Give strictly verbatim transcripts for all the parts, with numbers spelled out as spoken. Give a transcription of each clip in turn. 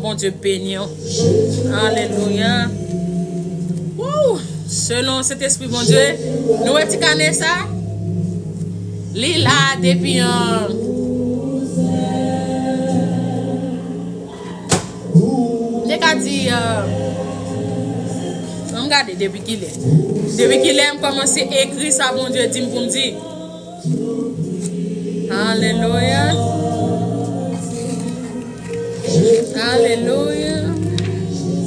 Bondye beni w. Alelouya. Woo! Selon Sentespri Bondye, nou wè ti kanè sa? Li la depi an, m te ka di, euh, ann gade depi kilè. Depi kilè m kòmanse ekri sa Bondye di m pou m di. Alelouya. Alelouya.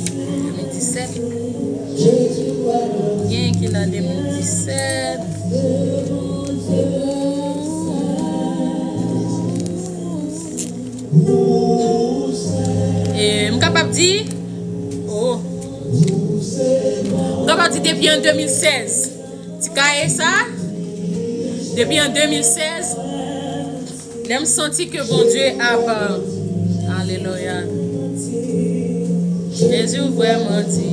De mil disèt. Gen ki la de mil disèt. E m kapab di, oh. M kapab di depi an de mil sèz. Ti kaye sa, depi an de mil sèz, lè m santi ke Bondye ap, alelouya. Jezi, ou vrèman di.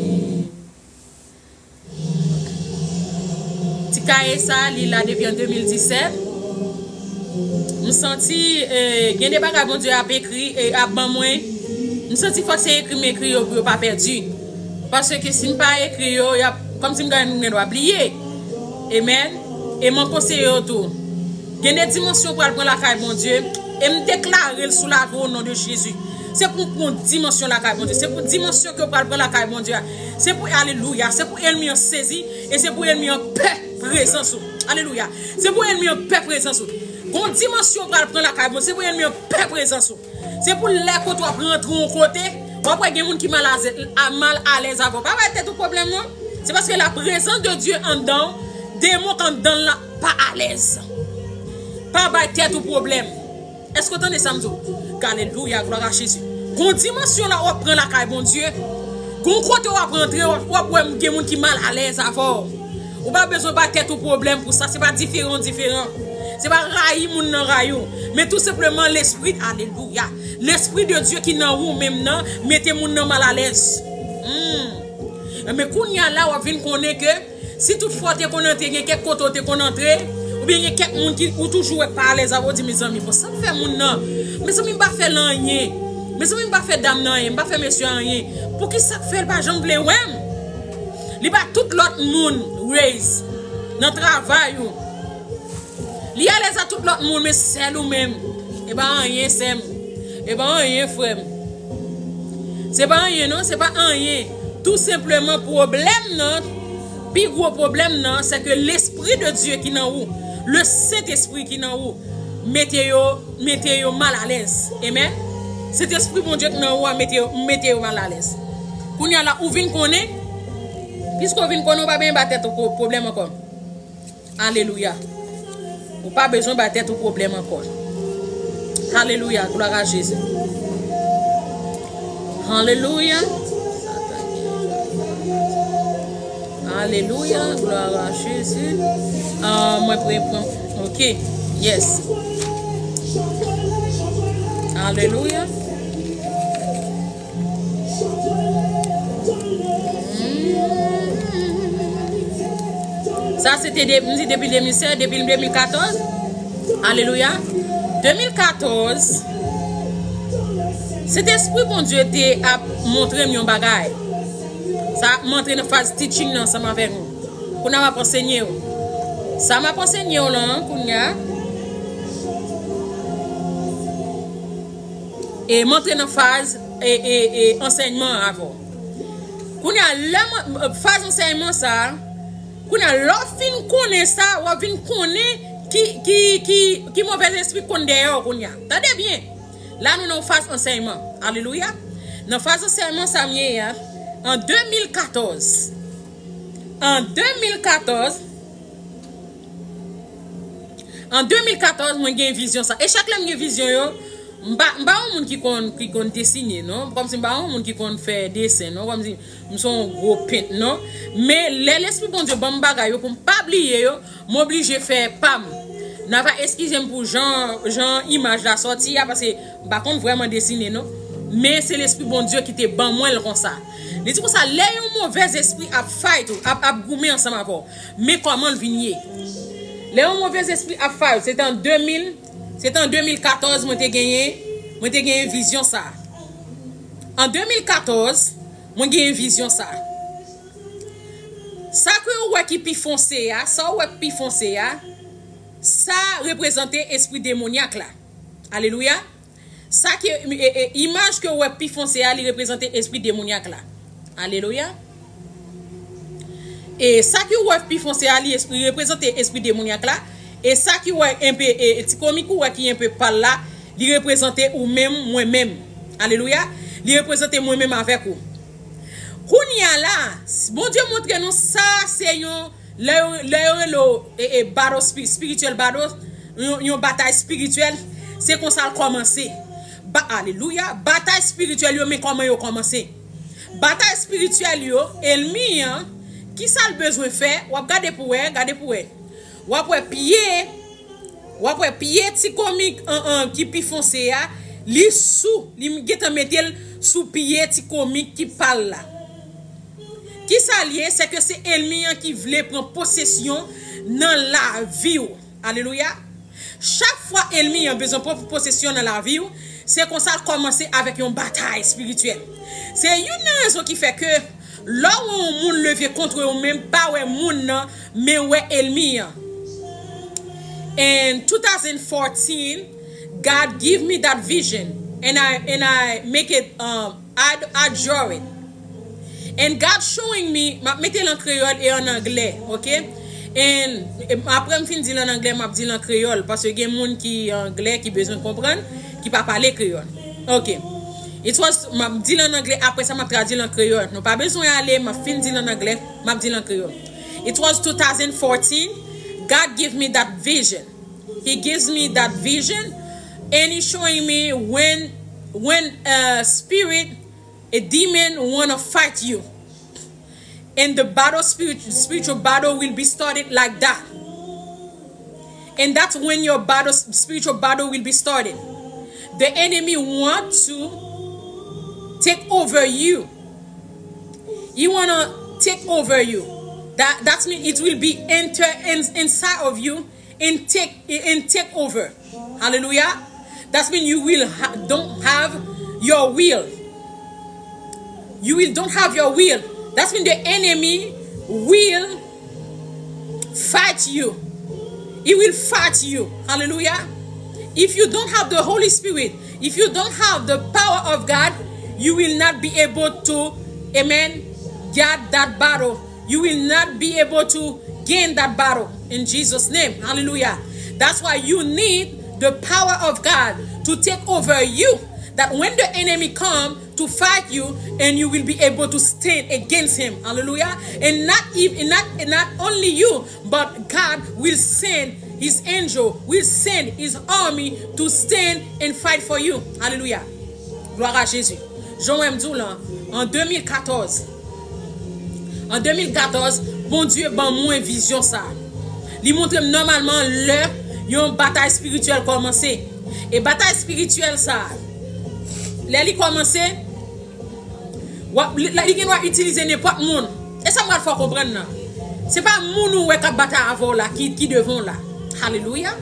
Ti kaye sa, li la depi an de mil disèt. M santi, eh, gen de bagay Bondye ap ekri, eh, ap ban mwen. M santi fòk se ekri m ekri yo pou yo pa pèdi. Paske si m pa ekri yo, y ap, kòmsi m gen, m gen dwa bliye. Amen. E mwen konseye yo tou. Gen de dimansyon w pral pran lakay Bondye. E m deklare l sou lavi w, o non de Jezi. Se pou w pran dimansyon lakay Bondye. Se pou dimansyon ke w pral pran lakay Bondye a. Se pou, alelouya, se pou ènmi an sezi. E se pou ènmi an pè prezans ou. Alelouya. Se pou ènmi an pè prezans ou. Gon dimansyon w pral pran lakay Bondye. Se pou ènmi an pè prezans ou. Se pou lè kote w ap rantre yon kote, w ap wè gen moun ki mal aze-, a, mal alèz avè w. Pa bay tèt ou pwoblèm, non. Se paske la prezans de Dye anndan w, demon k anndan l la pa alèz. Pa bay tèt ou pwoblèm. Èske w tande sa m di w? Alelouya, glwa a Jezi. Gon dimansyon la w ap pran lakay Bondye. Gon kote w ap rantre, w ap, w ap wè gen moun ki mal alèz avè w. Ou pa bezwen bay tèt ou pwoblèm pou sa. Se pa diferan w diferan. Se pa rayi moun nan rayi w. Men tou senpleman lespri, alelouya. Lespri de Dye ki nan ou menm nan, mete moun nan mal alèz. Hmm. Men kounye a la, w ap vin konnen ke si tout fwa w te konn antre, gen kèk kote w te konn antre, oubyen gen kèk moun ki ou toujou wè pa alèz avè w, di, mezanmi, bon, sa k fè moun nan? Mezanmi, m pa fè l anyen. Mezanmi, m pa fè dam nan anyen, m pa fè mesye a anyen. Poukisa k fè l pa janm vle wè m? Li ba tout lòt moun raise nan travay ou. Li alèz a tout lòt moun, men sèl ou menm. E pa anyen, sè m. E pa anyen, frè m. Se pa anyen, non, se pa anyen. Tou senpleman, pwoblèm nan, pi gwo pwoblèm nan, se ke lespri de Dye ki nan ou, le Sentespri ki nan ou, mete yo, mete yo mal alèz. Amen. Sentespri Bondye ki nan ou a mete yo, mete yo mal alèz. Kounye a la, ou vin konnen, piske ou vin konnen, ou pa benyen ba tèt ou pwoblèm ankò. Alelouya. Ou pa bezwen bay tèt ou pwoblèm ankò. Alelouya. Glwa a Jezi. Alelouya. Alelouya. Glwa a Jezi. Ah, mwen pre pran. Ok. Yes. Alelouya. Sa se te de, m di depi de mil sèz, depi de mil katòz. Alelouya. De mil katòz, Sentespri Bondye te ap montre m yon bagay. Sa, m antre nan faz teaching nan ansanm avèk nou. Kounye a m ap ansenye w. Sa m ap ansenye w lan, kounye a. E m antre nan faz, e, e, e, ansèyman an avè w. Kounye a, lè mwen, faz ansèyman sa a, kounye a, lè w fin konnen sa, w ap vin konnen ki, ki, ki, ki movèzespri k konn dèyè w kounye a. Tande byen. La, nou nan yon faz ansèyman. Alelouya. Nan faz ansèyman sa m ye a, an de mil katòz. An de mil katòz, An de mil katòz, mwen gen vizyon sa. E chak lè m gen vizyon yo, m pa, m pa yon moun ki konn, ki konn desine, non. Kòmsi m pa yon moun ki konn fè desen, non. Kòmsi m se yon gwo pent, non. Men lè Lespri Bondye ban m bagay yo pou m pa bliye yo, m oblije fè pa m. N a va eskize m pou jan, jan imaj la sòti a, paske m pa konn vrèman desine, non. Men se Lespri Bondye ki te ban mwen l konsa. Li di konsa, lè yon movèzespri ap fight ou, ap, ap goumen ansanm avè w, men kòman l vin ye. Lè yon movèzespri ap fight ou, se te an de mil, se te an de mil katòz mwen te genyen, mwen te genyen vizyon sa. An de mil katòz, mwen genyen vizyon sa. Sa ke ou wè ki pi fonse a, sa ou wè ki pi fonse a, sa reprezante espri demonyak la. Alelouya. Sa ke, e, e, imaj ke ou wè pi fonse a, li reprezante espri demonyak la. Alelouya. E sa ki ou wè pi fonse a, li espri, reprezante espri demonyak la. E sa ki ou wè enpe, e, e ti komik ou wè ki enpe pal la, li reprezante ou menm, mwen menm. Alelouya. Li reprezante mwen menm avèk ou. Kounye a la, Bondye montre nou sa se yon, lè yo, lè yo rele w, e, e, battle spi-, spiritual battle, yon, yon batay espirityèl, se konsa l kòmanse. Ba, alelouya. Batay espirityèl yo, men kòman yo kòmanse. Batay espirityèl yo, ènmi an, kisa l bezwen fè? W ap gade pou wè, gade pou wè. W ap wè pye, w ap wè pye ti komik an, an, ki pi fonse a, li sou, li gentan mete l sou pye ti komik ki pal la. Kisa l ye? Se ke se ènmi an ki vle pran posesyon nan lavi w. Alelouya. Chak fwa ènmi an bezwen pran posesyon nan lavi w, se konsa l kòmanse avèk yon batay espirityèl. Se youn nan rezon ki fè ke lè w wè yon moun leve kont ou, ou menm pa wè moun nan, men wè ènmi an. In two thousand fourteen, God give me that vision, and I, and I make it, um, I, I draw it. And God showing me, m ap mete l an kreyòl e an anglè, ok? And, e, apre m fin di l an anglè, m ap di l an kreyòl, paske gen moun ki anglè, ki bezwen konprann, ki pa pale kreyòl. Ok. It was, m ap di l an anglè, apre sa m ap tradui l an kreyòl. Nou pa bezwen ale, m ap fin di l an anglè, m ap di l an kreyòl. It was two thousand fourteen, God give me that vision. He gives me that vision, and he showing me when, when a spirit, a demon wanna fight you. And the battle, spirit, spiritual battle will be started like that. And that's when your battle, spiritual battle will be started. The enemy want to take over you. He wanna take over you. That, that means it will be enter in, inside of you and take, and take over. Hallelujah. That means you will ha-, don't have your will. You will don't have your will. That means the enemy will fight you. He will fight you. Hallelujah. If you don't have the Holy Spirit, if you don't have the power of God, you will not be able to, amen, get that battle. You will not be able to gain that battle in Jesus' name. Hallelujah. That's why you need the power of God to take over you. That when the enemy come to fight you, and you will be able to stand against him. Hallelujah. And not even, not, and not only you, but God will send his angel, will send his army to stand and fight for you. Hallelujah. Gloire à Jésus. Jan w wè m di w lan, an de mil katòz, an de mil katòz, Bondye ban mwen vizyon sa. Li montre m nòmalman lè yon batay espirityèl kòmanse. E batay espirityèl sa, lè li kòmanse, w ap, li, li gen dwa itilize nenpòt moun. E sa m pral fè w konprann nan. Se pa moun ou wè k ap batay avè w la ki, ki devan w la. Alelouya.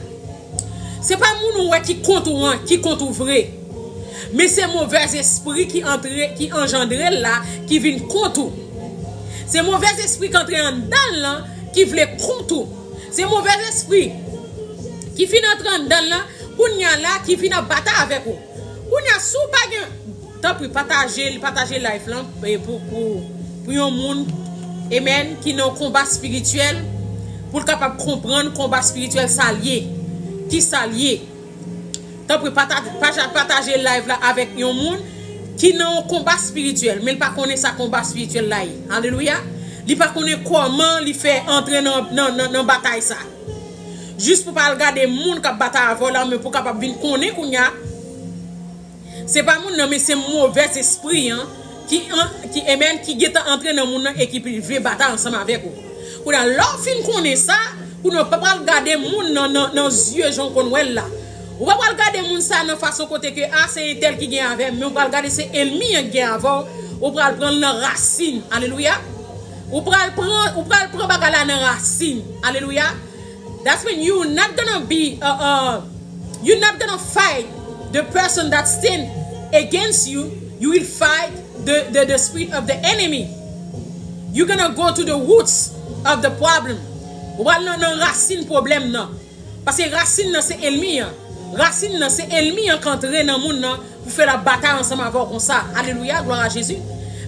Se pa moun ou wè ki kont ou an, ki kont ou vre. Men se movèzespri ki antre, ki anjandre l la, ki vin kont ou. Se movèzespri ki antre anndan l lan, ki vle kont ou. Se movèzespri ki fin antre anndan l lan, kounye a la, ki vin ap batay avèk ou. Kounye a, si w pa gen, tanpri, pataje l, pataje live lan, e, pou, pou, pou yon moun, amen, ki nan yon konba espirityèl, pou l kapab konprann konba espirityèl sa l ye, ki sa l ye. Tanpri, pata-, paja-, pataje live la avèk yon moun ki nan yon konba espirityèl, men l pa konnen sa konba espirityèl la ye. Alelouya. Li pa konnen kòman li fè antre nan, nan, nan, nan batay sa. Jis pou pa al gade moun k ap batay avè w la, men pou kapab vin konnen kounye a, se pa moun nan, men se movèzespri an ki an, ki, amen, ki gentan antre nan moun nan e ki vle batay ansanm avèk ou. Kounye a, lè w fin konnen sa, kounye a, w pa pral gade moun nan, nan, nan zye jan w konn wè l la. Ou pa pral gade moun sa nan fason kote ke, a, se entèl ki gen avè m, men w pral gade se ènmi an ki gen avè w, ou pral pran l nan rasin. Alelouya. Ou pral pran, ou pral pran bagay la nan rasin. Alelouya. That's when you not gonna be, uh, uh, you not gonna fight the person that stand against you. You will fight the, the, the spirit of the enemy. You're gonna go to the roots of the problem. Ou pral nan, nan rasin pwoblèm nan. Paske rasin nan se ènmi an. Rasin nan se ènmi an k antre nan moun nan pou fè l ap batay ansanm avè w konsa. Alelouya, glwa a Jezi.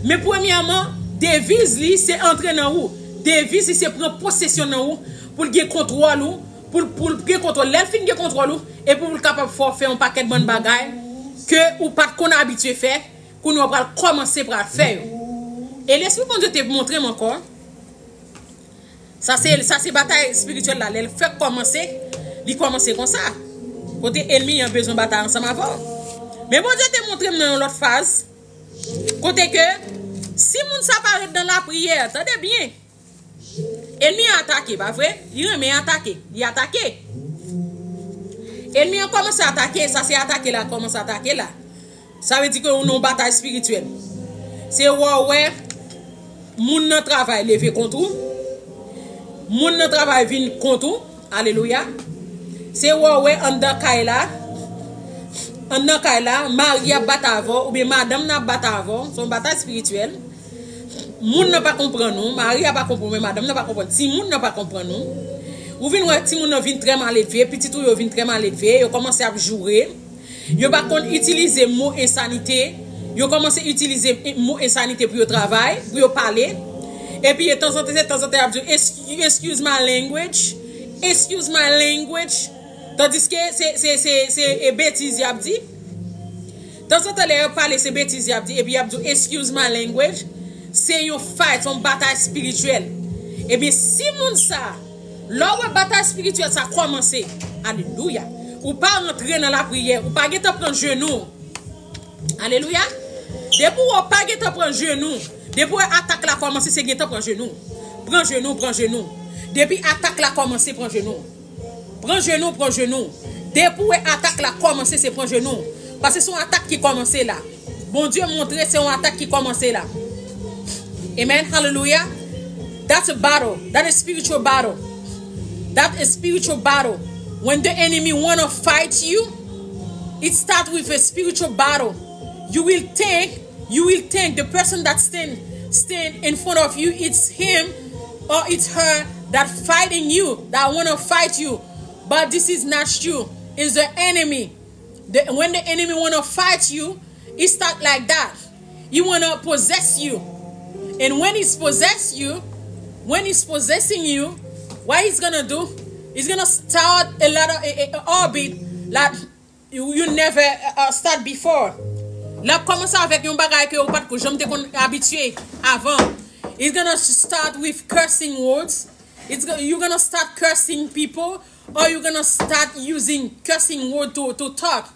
Men premyèman, deviz li se antre nan ou. Deviz li se pran posesyon nan ou pou l gen kontwòl ou, pou l, pou l gen kontwòl. Lè l fin gen kontwòl ou, epi pou l kapab fè w fè yon pakèt bann bagay ke ou pa t konn abitye fè, kounye a w pral kòmanse pral fè yo. E Lespri Bondye te montre m ankò, sa se, sa se batay espirityèl la, lè l fèk kòmanse, li kòmanse konsa. Kote ènmi an bezwen batay ansanm avè w. Men Bondye te montre m nan yon lòt faz, kote ke si moun sa pa ret nan lapriyè, tande byen, ènmi an atake, pa vre? Li renmen atake. Li atake. Ènmi an kòmanse atake, sa se atake la, kòmanse atake la. Sa vle di ke ou nan yon batay espirityèl. Se wè w wè moun nan travay leve kont ou. Moun nan travay vin kont ou. Alelouya. Se wè w wè anndan kay la. Anndan kay la, mari ap bat avè w, oubyen madanm nan ap bat avè w. Se yon batay espirityèl. Moun nan pa konprann ou, mari a pa konprann ou, madanm nan pa konprann, timoun nan pa konprann ou. Ou vin wè timoun nan vin trè maledve, pitit ou yo vin trè maledve, yo kòmanse ap joure. Yo pa konn itilize mo ensanite, yo kòmanse itilize mo ensanite pou yo travay, pou yo pale. Epi e tanzantan, se tanzantan y ap di, "Excuse, excuse my language, excuse my language." Tandiske se, se, se, se, e, betiz y ap di. Tanzantan lè y ap pale, se betiz y ap di, epi y ap di, "Excuse my language." Se yon fight, se yon batay espirityèl. Ebyen, si moun sa, lè w wè batay espirityèl sa kòmanse, alelouya, ou pa rantre nan lapriyè, ou pa gentan pran jenou. Alelouya. Depi w pa gentan pran jenou, depi w atak la kòmanse, se gentan pran jenou. Pran jenou, pran jenou. Depi atak la kòmanse, pran jenou. Pran jenou, pran jenou. Depi w atak la kòmanse, se pran jenou. Paske se yon atak ki kòmanse la. Bondye montre se yon atak ki kòmanse la. Amen. Hallelujah. That's a battle. That is spiritual battle. That is spiritual battle. When the enemy wanna fight you, it start with a spiritual battle. You will think, you will think the person that stand stand in front of you, it's him or it's her that fighting you, that wanna fight you. But this is not you. It's the enemy. The, when the enemy wanna fight you, he start like that. He wanna possess you. And when he's possess you, when he's possessing you, what he's gonna do? He's gonna start a lot of a, a, a orbit that you, you never uh, uh, start before. L ap kòmanse avèk yon bagay ke ou pa t janm te konn abitye avan. It's gonna start with cursing words. It's go, you're gonna start cursing people, or you're gonna start using cursing word to, to talk.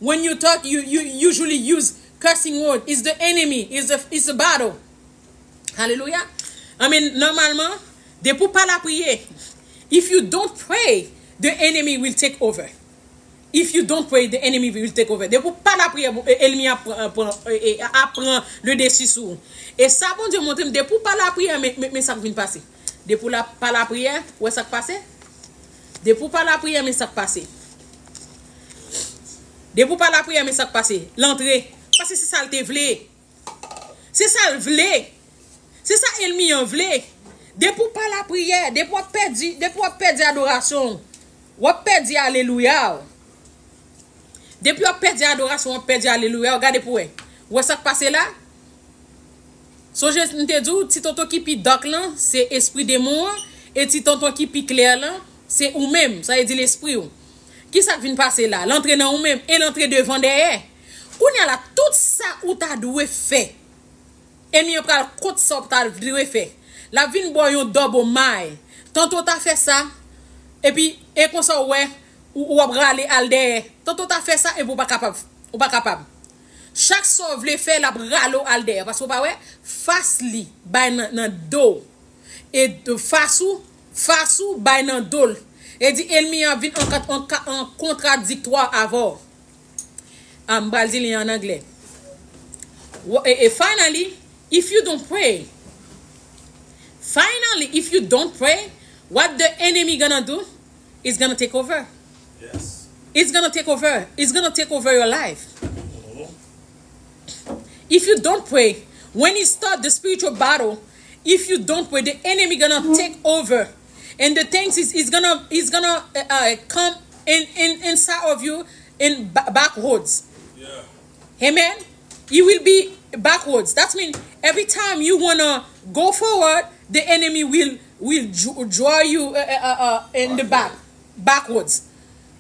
When you talk, you, you usually use cursing word. It's the enemy. It's the, it's a battle. Hallelujah. I mean, normalman, depi w pa lapriyè, if you don't pray, the enemy will take over. If you don't pray, the enemy will take over. Depi w pa lapriyè, bon, e- ènmi a pran, pran, e- e- a pran le dessus sou ou. E sa Bondye montre m, depi w pa lapriyè, men, men, men sa k vin pase. Depi w la, pa lapriyè, ou wè sa k pase? Depi w pa lapriyè, men sa k pase. Depi w pa lapriyè, men sa k pase. L antre. Paske se sa l te vle. Se sa l vle. Se sa ènmi an vle. Depi w pa lapriyè, depi w ap pèdi, depi w ap pèdi adorasyon w, w ap pèdi alelouya w. Depi w ap pèdi adorasyon w, w ap pèdi alelouya w, gade pou w wè. W wè sa k pase la? Sonje m te di w, ti tonton ki pi dark lan, se espri demon an, e ti tonton ki pi klè lan, se ou menm, sa vle di lespri w. Kisa k vin pase la? L antre nan ou menm, e l antre devan dèyè. Kounye a la, tout sa ou ta dwe fè, ènmi an pral kont sa w ta dwe fè. L ap vin ba w yon double may. Tanto w ta fè sa, epi e konsa w wè, ou, ou ap rale al dèyè. Tanto w ta fè sa, epi w pa kapab. Ou pa kapab. Chak sa w vle fè, l ap rale w al dèyè. Paske w pa wè, fas li bay nan, nan do w. E fas ou, fas ou bay nan do l. E di ènmi an ap vin an, an, an kontradiktwa avè w. Ah, m pral di li an anglè. Wha- e- e finally, if you don't pray, finally, if you don't pray, what the enemy gonna do? Is gonna take over. Yes. It's gonna take over. It's gonna take over your life. If you don't pray, when you start the spiritual battle, if you don't pray, the enemy gonna take over, and the things is, is gonna is gonna uh, uh, come in, in inside of you in ba- backwards. Yeah. Amen. You will be backwards. That means every time you wanna go forward, the enemy will will dr- draw you uh, uh, uh, uh, in the back, backwards.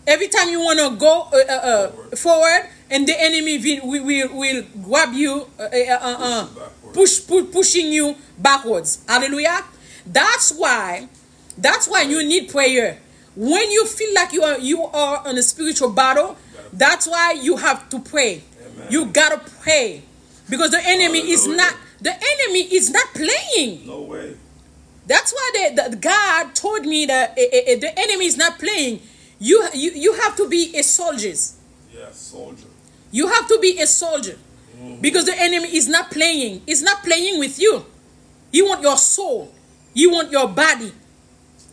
Every time you wanna go uh, uh, uh, forward, and the enemy will, will, will, will grab you, uh, uh, uh, uh, push, push, pushing you backwards. Hallelujah. That's why, that's why you need prayer. When you feel like you are you are on a spiritual battle, that's why you have to pray. You gotta pray because the enemy is not the enemy is not playing. No way. That's why the, the God told me that eh, eh, eh, the enemy is not playing. You, you you have to be a soldier. Yeah, soldier. You have to be a soldier because the enemy is not playing. He's not playing with you. He want your soul. He want your body.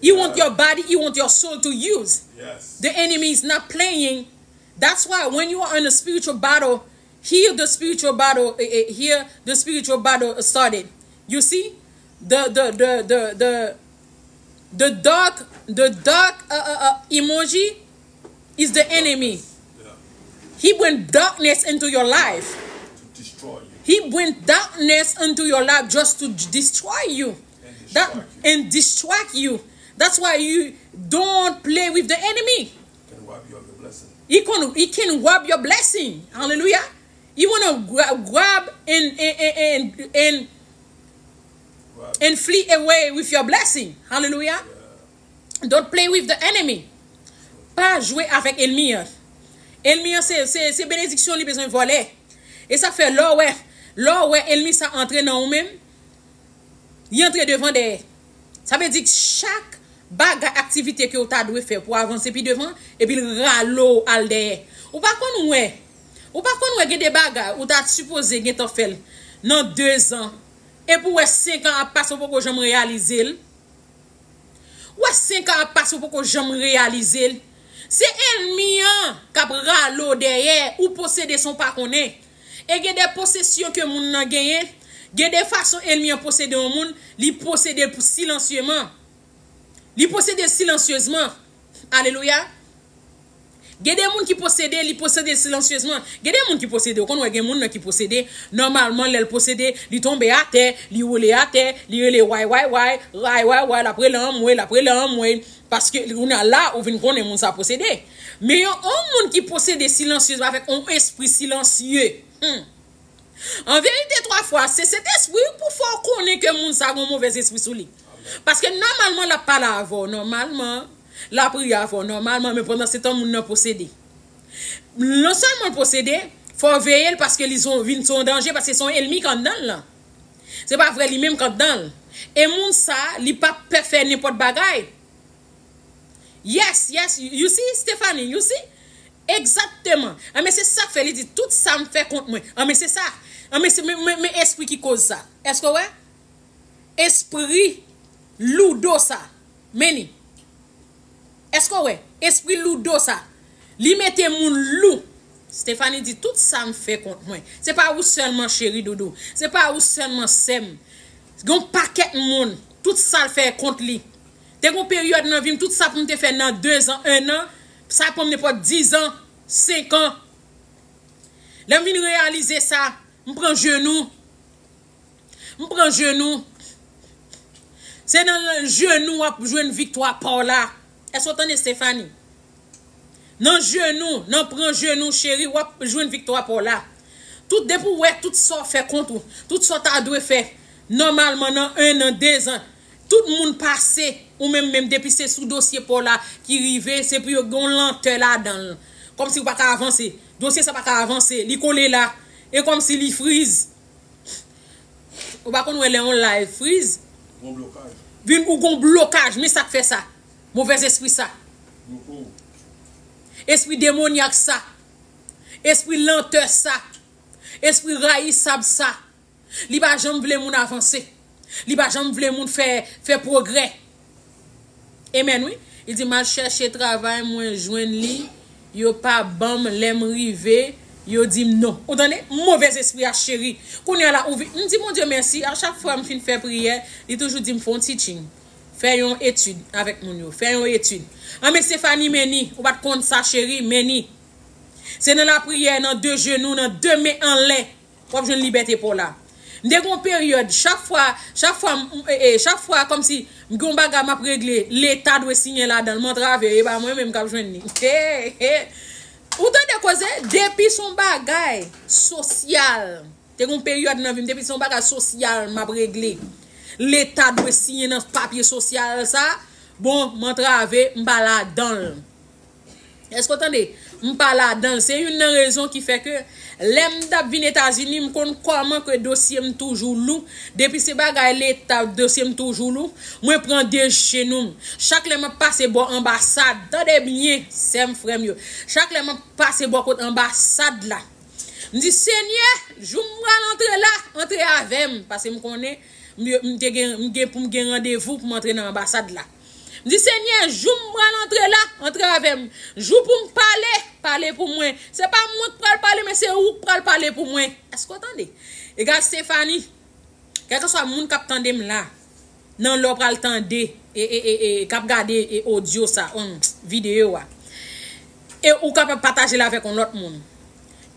He want your body. He want your soul to use. Yes. The enemy is not playing. That's why when you are in a spiritual battle, here the spiritual battle, eh, eh, here the spiritual battle started. You see, the the the the the, the dark the dark uh, uh, uh, emoji is the enemy. Yeah. He bring darkness into your life. To destroy you. He bring darkness into your life just to destroy you. And That distract you. And distract you. That's why you don't play with the enemy. Can rob you of your blessing. He can he can rob your blessing. Hallelujah. He wanna gra- grab and and and and, and, Rob. And flee away with your blessing. Hallelujah. Don't play with the enemy. Pa jwe avèk enmi an. Enmi an se se se benediksyon li bezwen vòlè. E sa fè lè w wè lè w wè enmi sa antre nan ou menm, li antre devan dèyè. Sa vle di chak bagay aktivite ke w ta dwe fè pou avanse pi devan, epi l rale w al dèyè. Ou pa konn wè. Ou pa konn wè gen de bagay ou ta sipoze gentan fè l nan de zan. Epi w wè senk an ap pase ou poko janm reyalize l. Ou wè senk an ap pase ou poko janm reyalize l. Se enmi an k ap rale w dèyè, ou posede san w pa konnen. E gen de posesyon ke moun nan genyen, gen de fason enmi an posede yon moun, li posede l pou silansyeman. Li posede l silansyezman. Alelouya. Gen de moun ki posede, li posede silansyezman. Gen de moun ki posede, ou konn wè gen moun nan ki posede, nòmalman lè l posede, li tonbe atè, li wole atè, li rele way way way, way way way, l ap rele anmwe, l ap rele anmwe. Paske ou nan la, ou vin konnen moun sa posede. Men yon, yon moun ki posede silansyezman avèk yon espri silansye. Hmm. An verite, twa fwa, se Sentespri pou fè w konnen ke moun sa gon movèz espri sou li. Paske nòmalman l ap pale avè w nòmalman, l ap ri avè w nòmalman, men pandan se tan moun nan posede. Non sèlman l posede, fò w veye l paske li son, vin son danje, paske se yon enmi k anndan l lan. Se pa vre li menm k anndan l. E moun sa, li p ap pè fè nenpòt bagay. Yes, yes, you see, Stephanie, you see? Egzakteman. Anben, se sa k fè li di, tout sa m fè kont mwen. Anben, se sa. Anben, se men, men, men espri ki koz sa. Èske w wè? Espri loudo sa. Men li. Èske w wè? Espri loudo sa. Li mete moun lou. Stephanie di, tout sa m fè kont mwen. Se pa ou sèlman, cheri doudou. Se pa ou sèlman, sè m. Gen yon pakèt moun, tout sa l fè kont li. Te gen yon peryòd nan vi m, tout sa pou m te fè nan de zan, en an, sa pran m nenpòt diz an, senk an. Lè m vin reyalize sa, m pran jenou. M pran jenou. Se nan jenou w ap jwenn viktwa pa w la. Èske w tande, Stephanie? Nan jenou, nan pran jenou, cheri, w ap jwenn viktwa pa w la. Tout, depi w wè tout sa w fè kont ou, tout sa w ta dwe fè, nòmalman nan en an, de zan, tout moun pase, ou menm menm, depi se sou dosye pa w la ki rive, se pou yo gen yon lantè ladan l. Kòmsi w pa ka avanse. Dosye sa pa ka avanse, li kole la. E kòmsi li friz. Ou pa konn wè lè yon live friz? Gon blokaj. Vin ou gon blokaj, men sa k fè sa. Movèz espri sa. Louko. Espri demonyak sa. Espri lantè sa. Espri rayisab sa. Li pa janm vle moun avanse. Li pa janm vle moun fè, fè pwogrè. Amen, wi. Li di, m al chèche travay, mwen jwenn li. Yo pa ban m, lè m rive, Yo di m non. Ou tande? Movèzespri a cheri. Kounye a la, ou vi-, m di Bondye mèsi. A chak fwa m fin fè priyè, li toujou di m fè yon teaching. Fè yon etid avèk moun yo. Fè yon etid. Anben Stephanie, men ni. Ou pa t konn sa, cheri, men ni. Se nan lapriyè, nan de jenou, nan de men anlè, w ap jwenn libète pa w la. M te gen yon peryòd, chak fwa, chak fwa, m, e, e, chak fwa, kòmsi, m gen yon bagay m ap regle, Leta dwe siyen ladan l, m antrave, e pa mwen menm k ap jwenn li. Ou tande koze? Depi se yon bagay sosyal, te gen yon peryòd nan vi m, depi se yon bagay sosyal m ap regle, Leta dwe siyen nan papye sosyal sa, bon, m antrave, m pa ladan l. Èske w tande? M pa ladan l. Se youn nan rezon ki fè ke lè m t ap vin Etazini, m konn kòman ke dosye m toujou lou. Depi se bagay Leta, dosye m toujou lou. Mwen pran de jenou m. Chak lè m ap pase bò anbasad, tande byen, sè m, frè m yo. Chak lè m ap pase bò kot anbasad la, m di, Senyè, jou m pral antre la, antre avè m. Paske m konnen, m, m te gen, m gen pou m gen randevou pou m antre nan anbasad la. M di, Senyè, jou m pral antre la, antre avè m. Jou pou m pale, pale pou mwen. Se pa mwen k pral pale, men se ou k pral pale pou mwen. Èske w tande? Egal Stephanie, kèlkeswa moun k ap tande m la, nan lè w pral tande, e, e, e, e, k ap gade, e, odyo sa, um, videyo a. E ou kapab pataje l avèk yon lòt moun.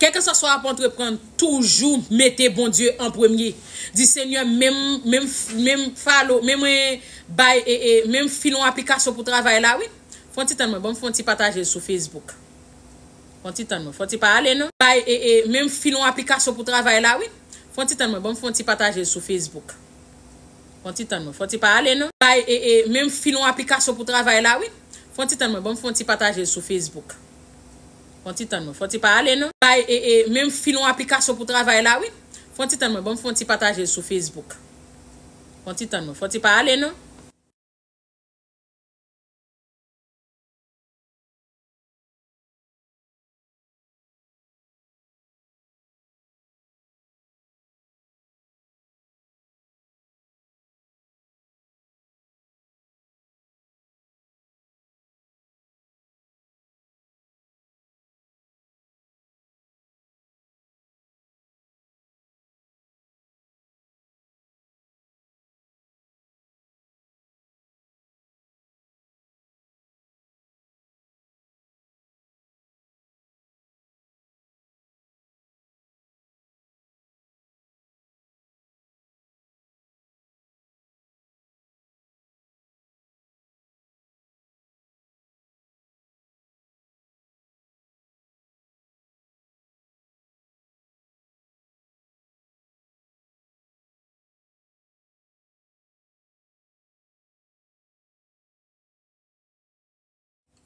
Kèlkeswa sa w ap antreprann, toujou mete Bondye an premye. Di, Senyè, men m, men m, men m follow, men mwen bay, e, e, men m file yon aplikasyon pou travay la, wi. Fè yon ti tann mwen, ban m fè yon ti pataje l sou Facebook. Fè yon ti tann mwen, fè yon ti pa ale non. Bay, e, e, men m file yon aplikasyon pou travay la, wi. Fè yon ti tann mwen, ban m fè yon ti pataje l sou Facebook. Fè yon ti tann mwen, fè yon ti pa ale non. Bay, e, e, men m file yon aplikasyon pou travay la, wi. Fè yon ti tann mwen, ban m fè yon ti pataje l sou Facebook. Fè yon ti tann mwen, fè yon ti pa ale non. Bay, e, e, men m file yon aplikasyon pou travay la, wi. Fè yon ti tann mwen, ban m fè yon ti pataje l sou Facebook. Fè yon ti tann mwen, fè yon ti pa ale non.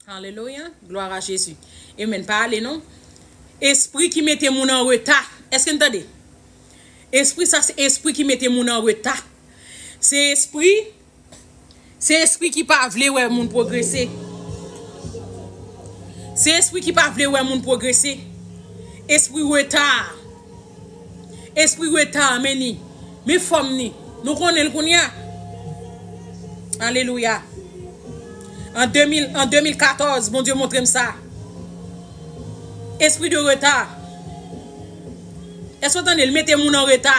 Alelouya. Glwa a Jezi. Amen. Pa ale non. Espri ki mete moun an reta. Èske n tande? Espri sa se espri ki mete moun an reta. Se espri, se espri ki pa vle wè moun pwogrese. Se espri ki pa vle wè moun pwogrese. Espri reta. Espri reta, men ni. Men fòm ni. Nou konnen l kounye a. Alelouya. An de mil, an de mil katòz, Bondye montre m sa. Espri de reta. Èske w tande? L mete moun an reta.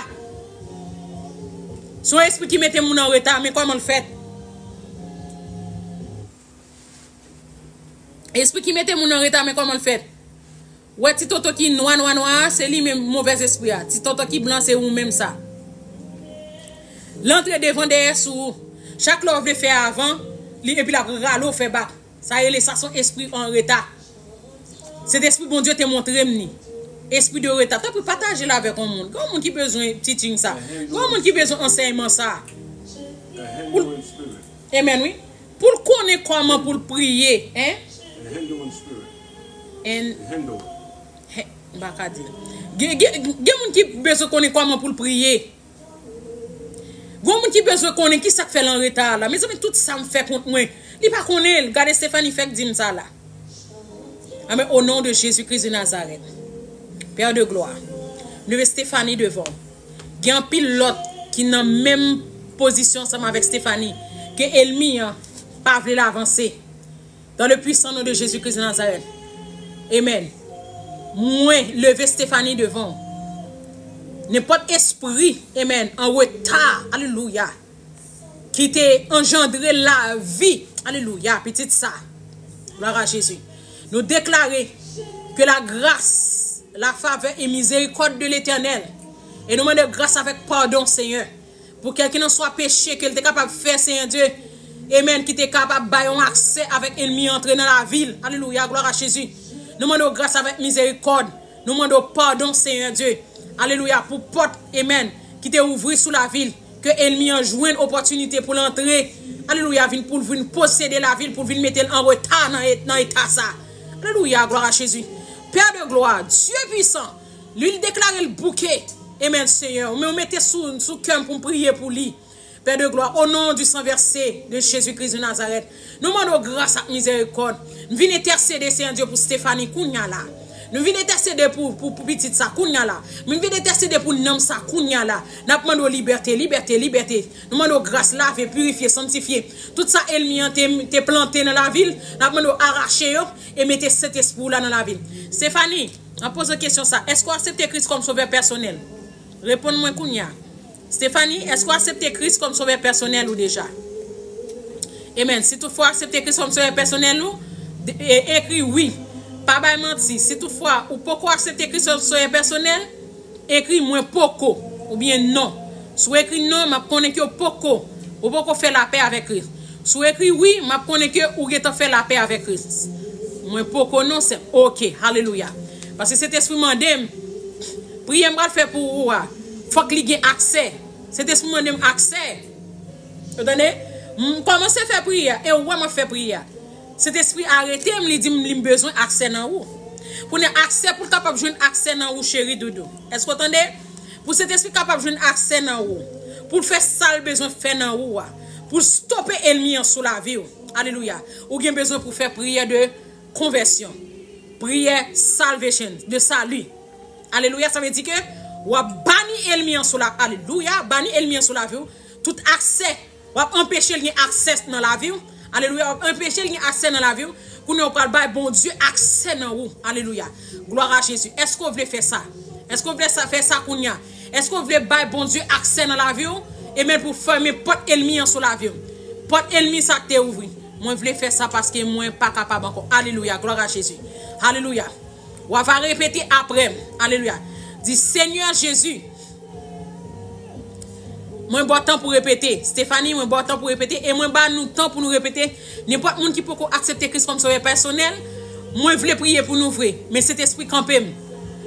Se yon espri ki mete moun an reta, men kòman l fèt? Espri ki mete moun an reta, men kòman l fèt? Wè ti toto ki nwa, nwa, nwa a, se li menm movèz espri a. Ti toto ki blan, se ou menm sa. L antre devan, dèyè sou ou. Chak lè w vle fè avan, li, epi l ap rale w fè bak. Sa rele sa se yon espri an reta. Sentespri Bondye te montre m ni. Espri de reta. Tanpri pataje l avèk yon moun. Gen yon moun ki bezwen teaching sa. Gen yon moun ki bezwen ansèyman sa. Pou l, amen, wi. Pou l konnen kòman pou l priye. Hein? And, m pa ka di l. Gen, gen, gen moun ki bezwen konnen kòman pou l priye. Gon moun ki bezwen konnen ki sa k fè l an reta la. Mezanmi, tout sa m fè kont mwen. Li pa konnen l. Gade Stephanie fèk di m sa la. Amen. Au nom de Jésus-Christ de Nazareth. Père de gloire. M leve Stephanie devan w. Gen anpil lòt ki nan menm pozisyon ansanm avèk Stephanie. Ke ènmi an pa vle l avanse. Dans le puissant nom de Jésus-Christ de Nazareth. Amen. Mwen leve Stephanie devan w. Nenpòt espri, amen, an reta, alelouya, ki te anjandre lavi, alelouya, pitit sa. Glwa a Jezi. Nou deklare ke la gras, la favè e mizerikòd de Letènèl. E nou mande gras avèk padon, Senyè. Pou kèlkenswa peche ke l te kapab fè, Senyè Dye. Amen. Ki te kapab bay yon aksè avèk ènmi antre nan lavi l. Alelouya, glwa a Jezi. Nou mande w gras avèk mizerikòd. Nou mande w padon, Senyè Dye. Alelouya, pou pòt, amen, ki te ouvri sou lavi l. Ke ènmi an jwenn opòtinite pou l antre. Alelouya, vin pou l vin posede lavi l, pou l vin mete l an reta nan, nan eta sa. Alelouya, glwa a Jezi. Pè de glwa, Dye pwisan, li l deklare l bouke. Amen, Senyè. Men w mete sou, sou kè m pou m priye pou li. Pè de glwa, o non di san vèse de Jezi Kris de Nazarèt, nou mande w gras ak mizerikòd. M vin entèsede, Senyè Dye, pou Stephanie kounya la. Nou vin entèsede pou, pou, pou pitit sa kounya la. M vin entèsede pou nanm sa kounya la. N ap mande w libète, libète, libète. Nou mande w gras, lave, pirifye, sanntifye. Tout sa ènmi an te, te plante nan lavi l, n ap mande w arache yo e mete Sentespri w la nan lavi l. Stephanie, an poze kesyon sa, èske w aksepte Kris kòm sovè pèsonèl? Reponn mwen kounya. Stephanie, èske w aksepte Kris kòm sovè pèsonèl ou deja? Amen. Si toutfwa w aksepte Kris kòm sovè pèsonèl ou, de- e- ekri wi. Pa bay manti. Si toutfwa ou poko aksepte Kris kòm sovè pèsonèl, ekri mwen poko oubyen non. Si w ekri non, m ap konnen ke w poko, ou poko fè lapè avèk Kris. Si w ekri wi, m ap konnen ke ou gentan fè lapè avèk Kris. Mwen poko non, se oke. Alelouya. Paske Sentespri mande m, priyè m pral fè pou ou a, fòk li gen aksè. Sentespri mande m aksè. Ou tande? M kòmanse fè priyè, e ou wè m ap fè priyè. Sentespri arete m, li di m li bezwen aksè nan ou. Kounye a aksè pou l kapab jwenn aksè nan ou, cheri doudou. Èske w tande? Pou Sentespri kapab jwenn aksè nan ou. Pou l fè sa l bezwen fè nan ou a. Pou l stope ènmi an sou lavi w. Alelouya. Ou gen bezwen pou fè priyè de konvèsyon. Priyè salvation, de sali. Alelouya, sa vle di ke w ap bani ènmi an sou la, alelouya, bani ènmi an sou lavi w. Tout aksè, w ap anpeche l gen aksè nan lavi w. Alelouya, w ap anpeche l gen aksè nan lavi w. Kounye a w pral bay Bondye aksè nan ou. Alelouya. Glwa a Jezi. Èske w vle fè sa? Èske w vle sa, fè sa kounye a? Èske w vle bay Bondye aksè nan lavi w? Amen, pou fèmen pòt ènmi an sou lavi w. Pòt ènmi sa k te ouvri. Mwen vle fè sa paske mwen pa kapab ankò. Alelouya. Glwa a Jezi. Alelouya. W ava repete apre m. Alelouya. Di, Senyè Jezi, mwen ba w tan pou repete. Stephanie, mwen ba w tan pou repete. E mwen ba nou tan pou nou repete. Nenpòt moun ki poko aksepte Kris kòm sovè pèsonèl, mwen vle priye pou nou vre. Men Sentespri kanpe m.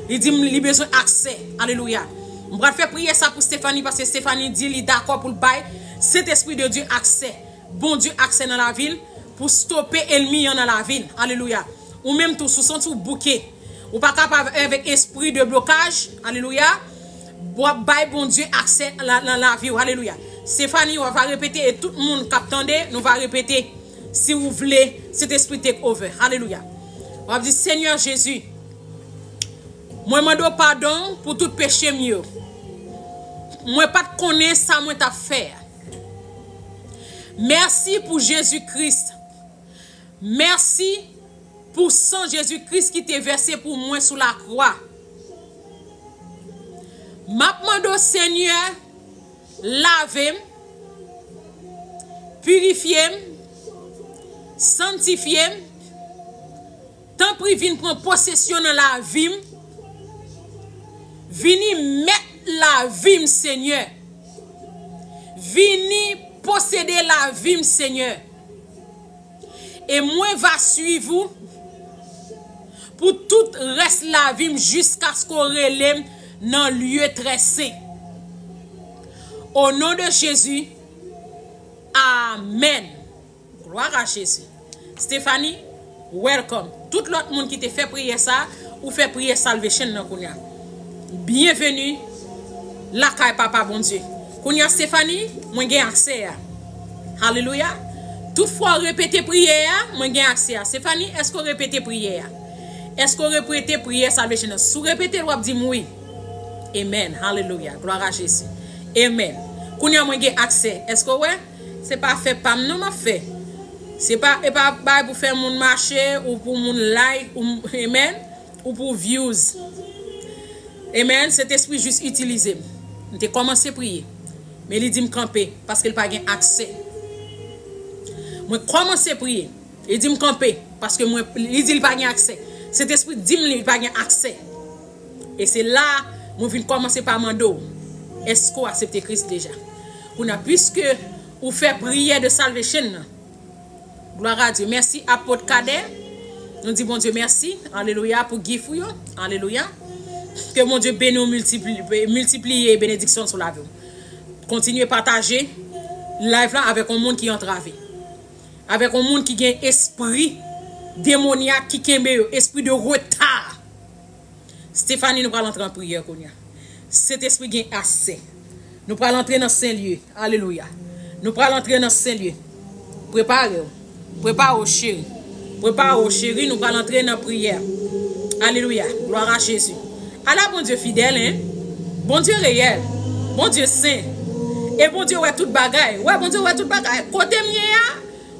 Li di m li bezwen aksè. Alelouya. M pral fè priyè sa pou Stephanie paske Stephanie di li dakò pou l bay Sentespri de Dye aksè. Bondye aksè nan lavi l pou stope ènmi an nan lavi l. Alelouya. Ou menm tou, si w santi w bouke, ou pa kapab avèk espri de blokaj, alelouya, w ap bay Bondye aksè nan la, la, lavi w. Alelouya. Stephanie, w va repete e tout moun k ap tande, nou va repete si w vle Sentespri take over. Alelouya. W ap di, Senyè Jezi, mwen mande w padon pou tout peche m yo. Mwen pa t konnen sa mwen t ap fè a. Mèsi pou Jezi Kris. Mèsi pou san Jezi Kris ki te vèse pou mwen sou lakwa. M ap mande w, Senyè, lave m, pirifye m, sanntifye m. Tanpri, vin pran posesyon nan lavi m. Vini mèt lavi m, Senyè. Vini posede lavi m, Senyè. E mwen va swiv ou pou tout rès lavi m jiskaske w rele m nan lye trè sen. O non de Jezi, amèn. Glwa a Jezi. Stephanie, welcome. Tout lòt moun ki te fè priyè sa, ou fè priyè salvation nan kounye a. Byenveni lakay Papa Bondye. Kounye a, Stephanie, mwen gen aksè a. Alelouya. Tout fwa w repete priyè a, mwen gen aksè a. Stephanie, èske w repete priyè a? Èske w repete priyè salvation nan? Si w repete l, w ap di m wi. Amen. Alelouya. Glwa a Jezi. Amen. Kounye a, mwen gen aksè. Èske w wè? Se pa fè pa m non m ap fè. Se pa, e pa bagay pou fè moun mache ou pou moun like ou, amen. ou pou views. Amen. Sentespri jis itilize m. M te kòmanse priye. Men li di m kanpe, paske l pa gen aksè. Mwen kòmanse priye. Li di m kanpe, paske mwen, li di l pa gen aksè. Sentespri di m li pa gen aksè. E se la, mwen vin kòmanse pa mande w, èske w aksepte Kris deja? Kounye a, piske ou fè priyè de salvation nan, glwa a Dye. Mèsi, Apot Kadè. Nou di Bondye mèsi. Alelouya, pou gift ou yo. Alelouya. Ke Bondye beni w, miltipliye, miltipliye benediksyon sou lavi w. Kontinye pataje live la avèk yon moun ki antrave. Avèk yon moun ki gen espri demonyak ki kenbe yo, espri de reta. Stephanie, nou pral antre an priyè kounye a. Sentespri gen aksè. Nou pral antre nan sen lye. Alelouya. Nou pral antre nan sen lye. Prepare w. Prepare w, cheri. Prepare w, cheri. Nou pral antre nan priyè. Alelouya. Glwa a Jezi. Ala Bondye fidèl, en. Bondye reyèl. Bondye sen. E Bondye wè tout bagay. Wè, Bondye wè tout bagay. Kote m ye a,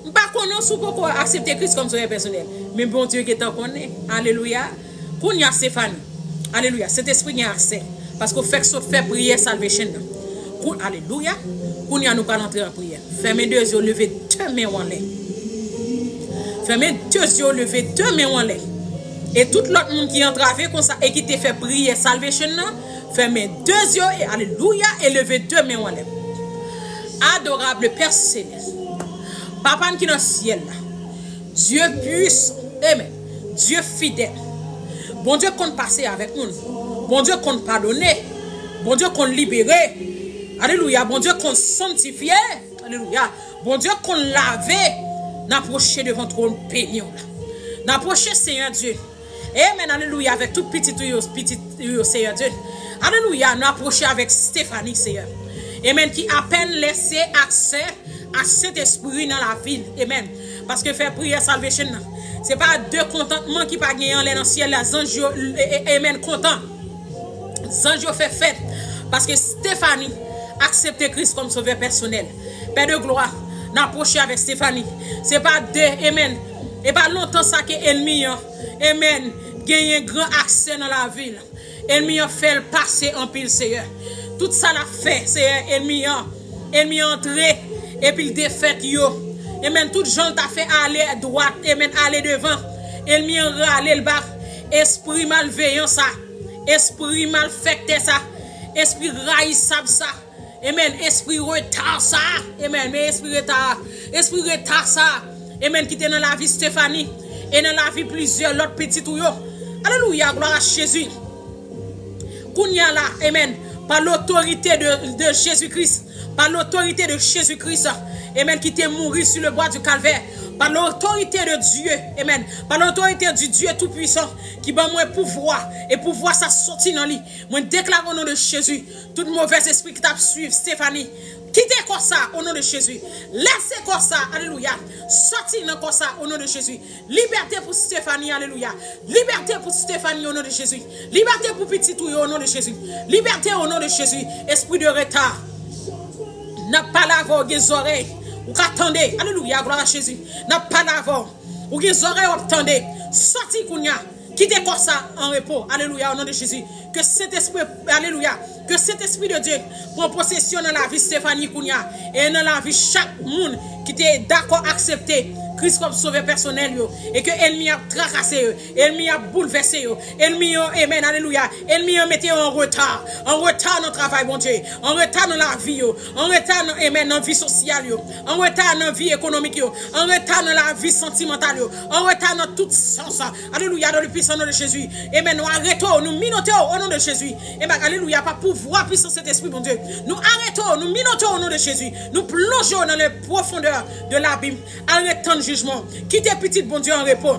m pa konnen si w poko aksepte Kris kòm sovè pèsonèl. Men Bondye gentan konnen. Alelouya. Kounye a, Stephanie. Alelouya. Sentespri gen aksè. Paske w fèk sot fè priyè salvation nan. Kou-, alelouya. Kounye a, nou pral antre an priyè. Fèmen de zye w, leve de men w anlè. Fèmen de zye w, leve de men w anlè. E tout lòt moun ki antrave konsa e ki te fè priyè salvation nan, fèmen de zye w, e alelouya, e leve de men w anlè. Adorable Père Céleste, Papa n ki nan syèl la, Dye pwisan, amen. Dye fidèl. Bondye konn pase avèk moun. Bondye konn padone. Bondye konn libere. Alelouya. Bondye konn sanntifye. Alelouya. Bondye konn lave. N apwoche devan twòn beni w la. N apwoche, Senyè Dye. Amen. Alelouya. Avèk tout pitit ou yo, pitit ou yo, Senyè Dye. Alelouya. Nou apwoche avèk Stephanie, Senyè. Amen. Ki apèn lese aksè a Sentespri nan lavi l. Amen. Paske fè priyè salvation nan, se pa de kontantman ki pa genyen anlè nan syèl la. Zanj yo, e, e, amen, kontan. Zanj yo fè fèt. Paske Stephanie aksepte Kris kòm sovè pèsonèl. Pè de glwa, n apwoche avèk Stephanie. Se pa de, amen. E pa lontan sa ke enmi an, amen, genyen gran aksè nan lavi l. Enmi an fè l pase anpil, Seyè. Tout sa l ap fè, Seyè, enmi an, enmi an antre, epi l defèt yo. Amen. Tout jan l ta fè ale dwat, amen, ale devan, enmi an rale l bak. Espri malveyan sa, espri malfektè sa, espri rayisab sa, amen, espri reta sa, amen, men espri reta, espri reta sa, amen, ki te nan lavi Stephanie e nan lavi plizyè lòt pitit ou yo. Alelouya, glwa a Jezi. Kounye a la, amen, pa lotorite de, de Jezi Kris, pa lotorite de Jezi Kris, amen, ki te mouri sou le bwa di Kalvè, pa lotorite de Dye, amen, pa lotorite di Dye Toupwisan ki ban mwen pouvwa, e pouvwa sa soti nan li. Mwen deklare o non de Jezi, tout movèz espri ki t ap swiv Stephanie, kite kò sa o non de Jezi. Lese kò sa, alelouya. Soti nan kò sa o non de Jezi. Libète pou Stephanie, alelouya. Libète pou Stephanie o non de Jezi. Libète pou pitit ou yo o non de Jezi. Libète o non de Jezi. Espri de reta, n ap pale avè w, gen zòrèy, ou ka tande. Alelouya, glwa a Jezi. N ap pale avè w. Ou gen zòrèy, w ap tande. Soti kounye a. Kite kò sa an repo. Alelouya, o non de Jezi. Ke Sentespri, alelouya. Ke Sentespri de Dye pran posesyon nan lavi Stephanie kounye a. E nan lavi chak moun ki te dakò aksepte Kris kòm sovè pèsonèl yo. E ke enmi ap trakase yo. Enmi ap boulvèse yo. Enmi yo, amen, alelouya. Enmi an mete yo an reta. An reta nan travay Bondye. An reta nan lavi yo. An reta nan, amen, nan vi sosyal yo. An reta nan vi ekonomik yo. An reta nan lavi santimantal yo. An reta nan tout sans. Alelouya, dans le puissant nom de Jésus. Amen. Nou arete w, nou minote w, o non de Jezi. Amen. Alelouya, pa pouvwa pwisan Sentespri Bondye. Nou arete w, nou minote w, o non de Jezi. Nou plonje w nan le profondeur de l'abîme. Al ret tann jijman. Kite pitit Bondye an repo.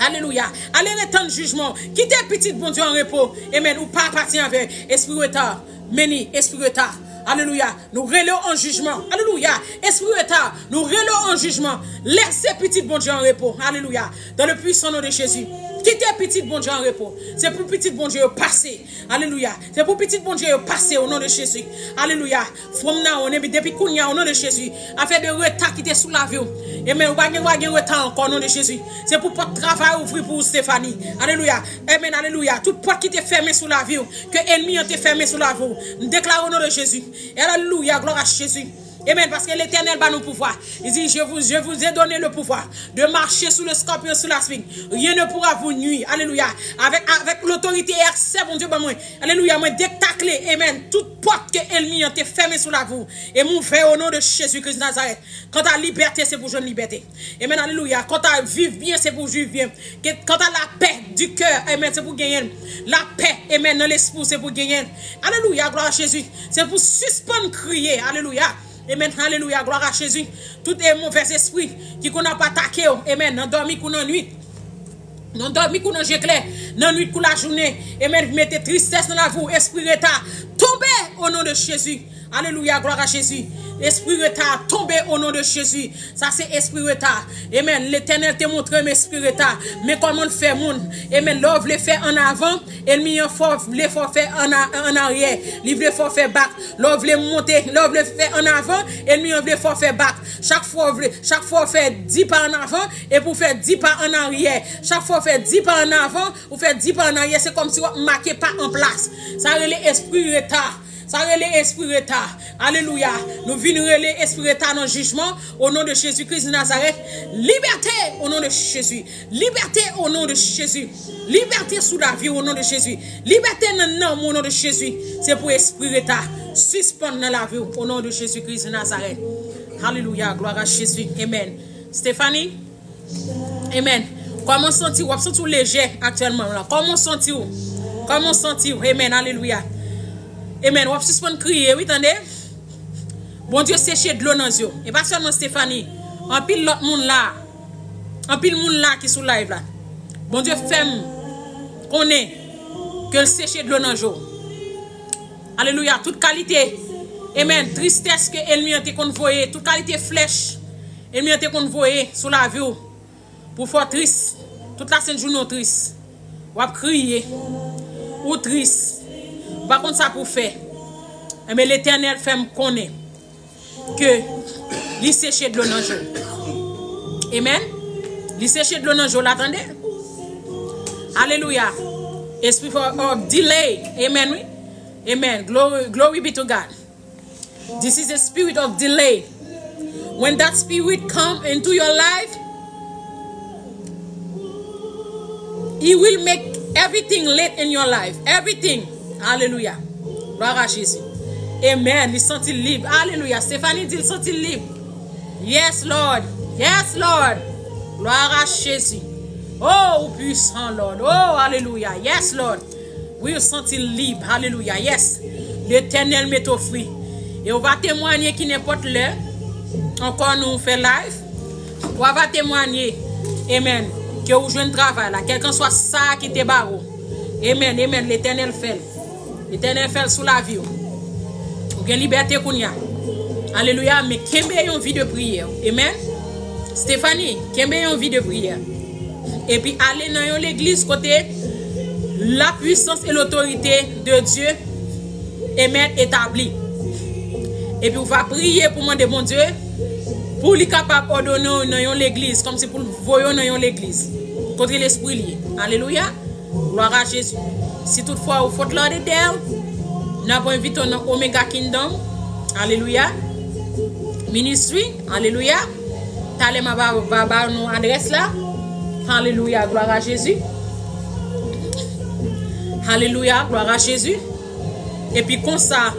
Alelouya. Ale ret tann jijman. Kite pitit Bondye an repo. Amen. Ou pa apatyen avè espri reta. Meni, espri reta. Alelouya. Nou rele w an jijman. Alelouya. Espri reta, nou rele w an jijman. Lese pitit Bondye an repo. Alelouya. Dans le puissant nom de Jésus. Kite pitit Bondye an repo. Se pou pitit Bondye yo pase. Alelouya. Se pou pitit Bondye yo pase o non de Jezi. Alelouya. From nan, depi, depi kounye a, o non de Jezi. Afè de reta ki te sou lavi w. Amen. Ou pa gen dwa gen reta ankò, o non de Jezi. Se pou pòt travay ouvri pou ou, Stephanie. Alelouya. Amen. Alelouya. Tout pòt ki te fèmen sou lavi w, ke ènmi an te fèmen sou lavi w, m deklare o non de Jezi. Alelouya. Glwa a Jezi. Amen. Paske Letènèl ba nou pouvwa. Li di, je vous, je vous ai donné le pouvoir de marcher sous le scorpion, sous la spine. Rien ne pourra vous nuire. Alelouya. Avèk, avèk lotorite e aksè Bondye ban mwen. Alelouya. Mwen detakle, amen, tout pòt ke ènmi an te fèmen sou lavi w. E m ouvè o non de Jezi Kris Nazarèt. Kanta libète, se pou jwenn libète. Amen. Alelouya. Kanta viv byen, se pou viv byen. Ke, kanta lapè di kè, amen, se pou genyen l. Lapè, amen, nan lespri w, se pou genyen l. Alelouya. Glwa a Jezi. Se pou sispann kriye. Alelouya. Amen. Alelouya. Glwa a Jezi. Tout e movèz espri ki konn ap atake w. Amen. Nan dòmi kou nan nwit. Nan dòmi kou nan je klè. Nan nwit kou lajounen. Amen. Mete tristès nan lavi w. Espri reta. Tonbe o non de Jezi. Alelouya. Glwa a Jezi. Espri reta. Tonbe o non de Jezi. Sa se espri reta. Amen. Letènèl te montre m espri reta. Men kòman l fè moun. Amen. Lè w vle fè an avan, ènmi an fè w vle fè w fè an a-, an aryè. Li vle fè w fè bak. Lè w vle monte, lè w vle fè an avan, ènmi an vle fè w fè bak. Chak fwa w vle, chak fwa w fè di pa an avan, epi w fè di pa an aryè. Chak fwa w fè di pa an avan, ou fè di pa an aryè, se kòmsi w ap make pa an plas. Sa rele espri reta. Sa rele espri reta. Alelouya. Nou vin rele espri reta nan jijman, o non de Jezi Kris de Nazarèt. Libète, o non de Jezi. Libète o non de Jezi. Libète sou lavi w o non de Jezi. Libète nan nanm ou o non de Jezi. Se pou espri reta sispann nan lavi w o non de Jezi Kris de Nazarèt. Alelouya, glwa a Jezi. Amen. Stephanie, amen. Kòman w santi w? W ap santi w lejè aktyèlman la. Kòman w santi w? Kòman w santi w? Amen, alelouya. Amen. W ap sispann kriye, wi, tande. Bondye seche dlo nan zye w. E pa sèlman Stephanie. Anpil lòt moun la. Anpil moun la ki sou live la. Bondye fè m konnen ke l seche dlo nan je w. Alelouya. Tout kalite, amen, tristès ke ènmi an te konn voye, tout kalite flèch ènmi an te konn voye sou lavi w pou fè w tris. Tout lasent jounen w tris. W ap kriye. Ou tris. Ou pa konn sa pou w fè. Enben, Letènèl fè m konnen ke li seche dlo nan je w. Amen. Li seche dlo nan je w la, tande. Alelouya. Espri of, of delay. Amen, wi. Amen. Glory, glory be to God. This is a spirit of delay. When that spirit come into your life, He will make everything late in your life. Everything. Alelouya. Glwa a Jezi. Amen. Li santi l lib. Alelouya. Stephanie di l santi l lib. Yes, Lord. Yes, Lord. Glwa a Jezi. Oh, ou pwisan, Lord. Oh, alelouya. Yes, Lord. Wi, ou santi l lib. Alelouya. Yes. Letènèl mete w fri. E ou va temwanye ki nenpòt lè. Ankò nou fè live. Ou va temwanye. Amen. Ke ou jwenn travay la. Kèlkanswa sa ki te ba ou. Amen. Amen. Letènèl fè l. Letènèl fè l sou lavi w. Ou gen libète kounye a. Alelouya. Men kenbe yon vi de priyè. Amen. Stephanie, kenbe yon vi de priyè. Epi ale nan yon legliz kote la puissance et l'autorité de Dieu, amen, etabli. Epi ou va priye pou mande Bondye pou li kapab òdone w nan yon legliz, kòmsi pou l voye w nan yon legliz kote lespri l ye. Alelouya. Glwa a Jezi. Si toutfwa ou Fort Lauderdale, n ap envite w nan Omega Kingdom. Alelouya. Ministry. Alelouya. Talè m a ba, ba, ba nou adrès la. Alelouya. Glwa a Jezi. Alelouya. Glwa a Jezi. Epi konsa,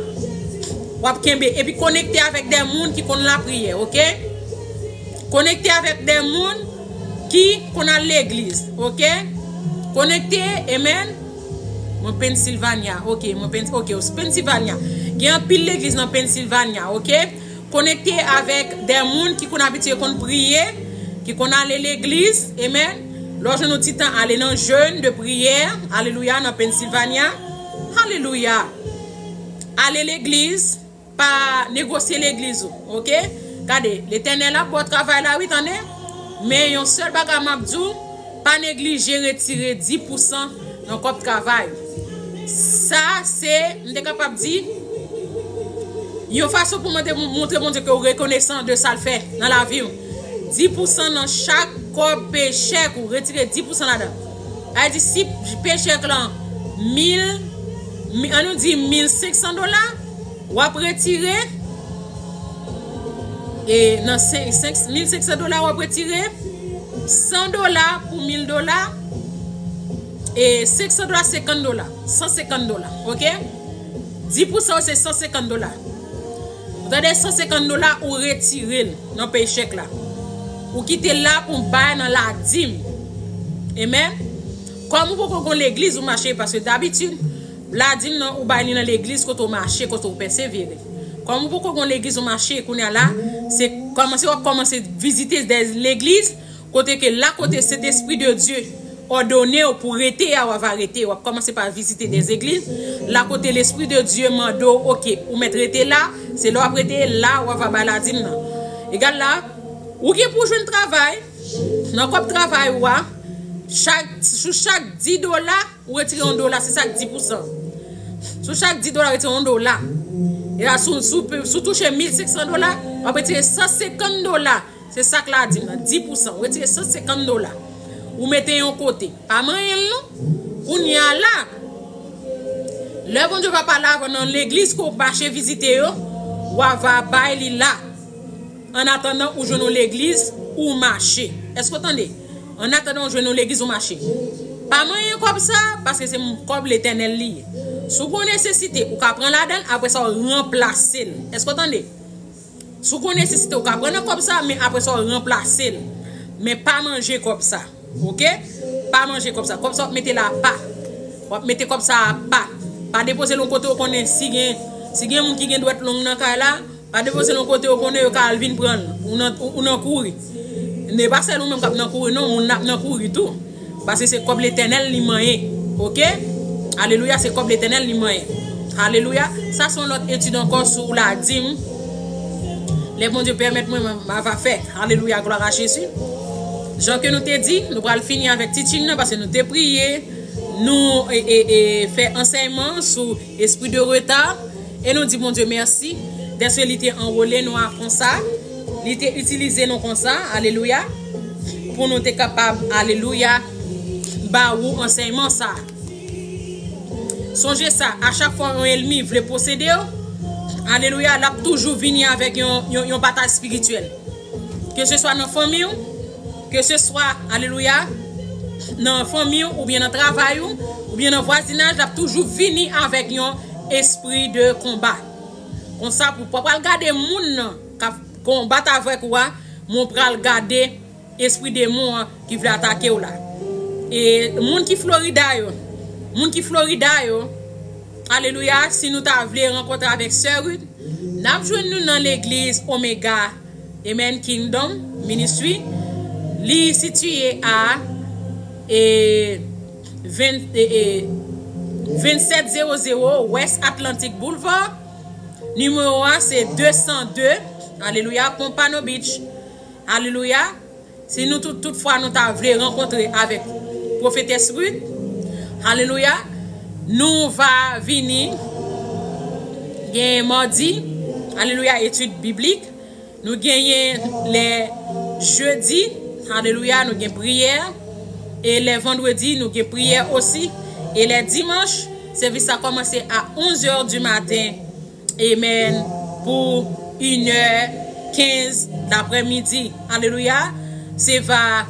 w ap kenbe. Epi konekte avèk de moun ki konn lapriyè, oke? Konekte avèk de moun ki konn al legliz, oke? Konekte, amen. Mwen Pennsylvania, oke, mwen Penn-, oke, Pennsylvania. Gen anpil legliz nan Pennsylvania, oke? Konekte avèk de moun ki konn abitye konn priye, ki konn ale legliz, amen. Lè w jwenn yon ti tan, ale nan jèn de priyè, alelouya, nan Pennsylvania, alelouya. Ale legliz, pa negosye legliz ou, oke? Gade, Letènèl ap ba w travay la, wi, tande. Men yon sèl bagay m ap di w, pa neglije retire dis pousan nan kòb travay ou. Sa, se, m te kapab di, yon fason pou mande, montre Bondye ke w rekonesan de sa l fè nan lavi w. Dis pousan nan chak kòb pechèk ou, retire dis pousan ladan. Sa vle di, si pechèk lan mil, mi- ann nou di mil senk san dola, w ap retire, e nan senk, senk, mil senk san dola, w ap retire san dola pou mil dola, e senk san dola, senkant dola, san senkant dola, oke? Dis pousan se san senkant dola. Ou tande, san senkant dola, ou retire l nan pechèk la. Ou kite l la pou bay nan ladim. Amen. Kòm ou poko gon legliz ou mache, paske dabitid, ladim nan ou bay li nan legliz kote ou mache, kote ou pèsevere. Kòm ou poko gon legliz ou mache, kounye a la, se kòmanse, w ap kòmanse vizite de legliz, kote ke la kote Sentespri de Dye òdone w pou rete a, w ava rete. W ap kòmanse pa vizite de legliz. La kote Lespri de Dye mande w, oke, ou mèt rete la, se la w ap rete, la w ava bay ladim nan. Egal la, ou gen pou jwenn travay, nan kòb travay ou a, chak, sou chak dis dola, ou retire yon dola, se sa k dis pousan. Sou chak dis dola, retire yon dola. E la, sou, sou, sou touche mil senk san dola, w ap retire san senkant dola. Se sa k ladim nan, dis pousan. Ou retire san senkant dola. Ou mete yon kote. Pa manyen l non. Kounye a la, lè Bondye va pale avè w nan legliz ke w mache vizite yo, w ava bay li la. An atandan ou jwenn yon legliz ou mache. Èske w tande? An atandan ou jwenn yon legliz ou mache. Pa manyen kòb sa, paske se kòb Letènèl li ye. Si w gen yon nesesite, ou ka pran ladan l, apre sa w ranplase l. Èske w tande? Si w gen nesesite, ou ka pran nan kòb sa, men apre sa, w ranplase l. Men pa manje kòb sa. Oke? Pa manje kòb sa. Kòb sa, w ap mete l apa. W ap mete kòb sa apa. Pa depoze l yon kote w konnen si gen, si gen moun ki gen dwèt long nan kay la, pa depoze l yon kote w konnen yo ka al vin pran l. Ou nan, ou, ou nan kouri. E pa sèl ou menm k ap nan kouri, non, moun nan ap nan kouri tou. Paske se kòb Letènèl li manyen. Oke? Alelouya, se kòb Letènèl li manyen. Alelouya. Sa se yon lòt etid ankò sou ladim. Lè Bondye pèmèt mwen, mwen, mwen va fè. Alelouya, glwa a Jezi. Jan ke nou te di, nou pral fini avèk teaching nan, paske nou te priye, nou, e, e, e, fè ansèyman sou espri de reta. E nou di Bondye mèsi dèske li te anwole nou a konsa, li te itilize nou konsa, alelouya, pou nou te kapab, alelouya, ba ou ansèyman sa. Sonje sa, a chak fwa yon ènmi vle posede w, alelouya, l ap toujou vini avèk yon, yon, yon batay espirityèl. Ke se swa nan fanmi w, ke se swa, alelouya, nan fanmi w, oubyen nan travay ou, oubyen nan vwazinaj, l ap toujou vini avèk yon espri de konba. Konsa, pou w pa pral gade moun nan k ap konbat avèk ou a, men w pral gade espri demon an ki vle atake w la. E moun ki Florida yo, moun ki Florida yo, alelouya, si nou ta vle rankontre avèk sè Ruth, n ap jwenn nou nan legliz Omega, Amen Kingdom Ministry. Li sitiye a, e, ven, e, e, vennsèt zewo zewo West Atlantic Boulevard. Nimewo a se de san de. Alelouya. Pompano Beach. Alelouya. Si nou tout, tout fwa nou ta vle rankontre avèk pwofetès Ruth, alelouya, nou va vini gen madi, alelouya, etid biblik. Nou genyen lè jedi, alelouya, nou gen priyè. E lè vandredi, nou gen priyè osi. E lè dimanch, sèvis la kòmanse a onz è di maten. Amen. Pou inè kenz daprèmidi. Alelouya. Se va,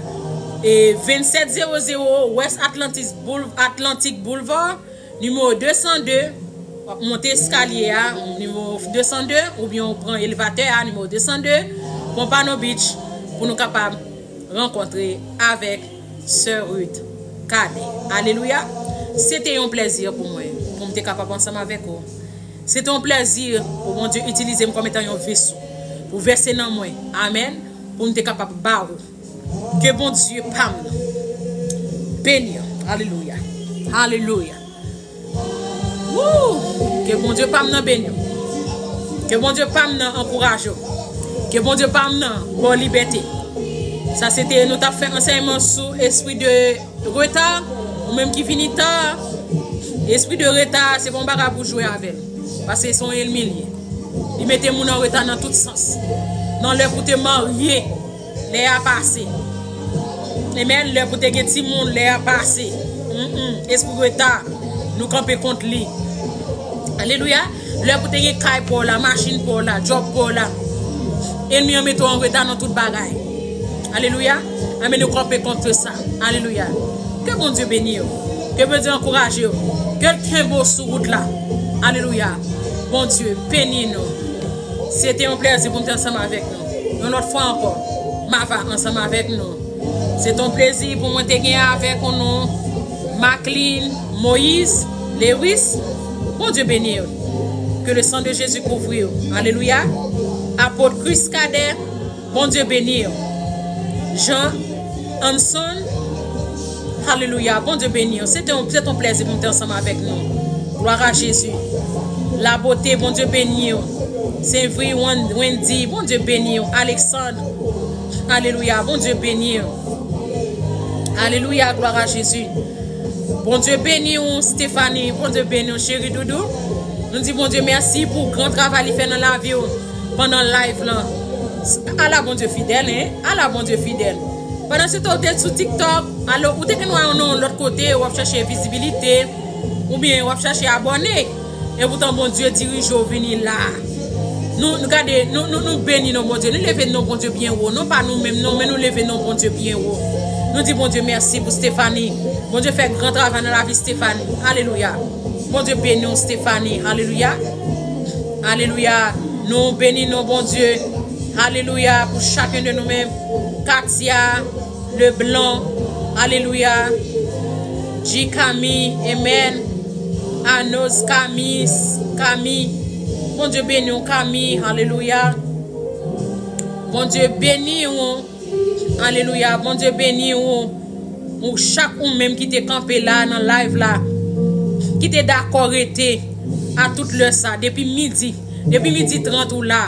e, vennsèt zewo zewo West Atlantis Boule-, Atlantic Boulevard, nimewo de san de. W ap monte eskalye a, nimewo de san de, oubyen w pran elevatè a, nimewo de san de, Pompano Beach, pou nou kapab rankontre avèk sè Ruth Cadet. Alelouya. Se te yon plèzi pou mwen, pou m te kapab ansanm avèk ou. Se te yon plèzi pou Bondye itilize m kòm etan yon veso pou vèse nan mwen. Amèn. Pou m te kapab ba ou. Ke Bondye pa m nan beni w. Alelouya. Alelouya. Woo! Ke Bondye pa m nan beni w. Ke Bondye pa m nan ankouraje w. Ke Bondye pa m nan ba w libète. Sa se te, nou t ap fè ansèyman sou espri de reta. Ou menm ki vini ta, espri de reta se pa yon bagay pou jwe avè l. Paske se yon ènmi l ye. Li mete moun an reta nan tout sans. Nan lè pou te marye, lè a pase. Amen. Lè pou te gen timoun, lè a pase. Mm-mm. Espri reta, nou kanpe kont li. Alelouya. Lè pou te gen kay pa w la, machin pa w la, djòb pa w la. Ènmi an mete w an reta nan tout bagay. Alelouya. Amen. Nou kanpe kont sa. Alelouya. Ke Bondye beni w. Ke Bondye ankouraje w. Ke l kenbe w sou wout la. Alelouya. Bondye beni nou. Se te yon plèzi pou m te ansanm avèk nou. Yon lòt fwa ankò, m ava ansanm avèk nou. Se te yon plezi pou mwen te gen avèk nou, Macklin Moïse Lewis. Bondye beni w. Que le sang de Jésus couvre w. Alelouya. Apot Chris Cadet, Bondye beni w. Jean Anson, alelouya. Bondye beni w. Se te yon, se te yon plèzi pou m te ansanm avèk nou. Glwa a Jezi. Labote, Bondye beni w. Senvri Wan-, Wendy, Bondye beni w. Alexandre, alelouya. Bondye beni w. Alelouya, glwa a Jezi. Bondye beni w, Stephanie. Bondye beni w, cheri doudou. Nou di Bondye mèsi pou gran travay li fè nan lavi w pandan live lan. Ala Bondye fidèl, hein? Ala Bondye fidèl. Pandan se tan w te sou TikTok, alò ou te gen wè yon lòt kote, w ap chache vizibilite, oubyen w ap chache abòne. E poutan Bondye dirije w vini la. Nou, nou gade, nou, nou, nou beni non Bondye. Nou leve non Bondye byen wo. Non pa nou menm non, men nou leve non Bondye byen wo. Nou di Bondye mèsi pou Stephanie. Bondye fè gran travay nan lavi Stephanie. Alelouya. Bondye beni w, Stephanie. Alelouya. Alelouya. Nou beni non Bondye. Alelouya. Pou chacun de nous mêmes. Katia Leblanc. Alelouya. G Camille. Amen. Anoz Camille. Camille. Bondye beni w, Camille. Alelouya. Bondye beni w. Alelouya. Bondye beni w. Ou chak ou menm ki te kanpe la nan live la, ki te dakò rete a tout lè sa, depi midi, depi midi trant ou la.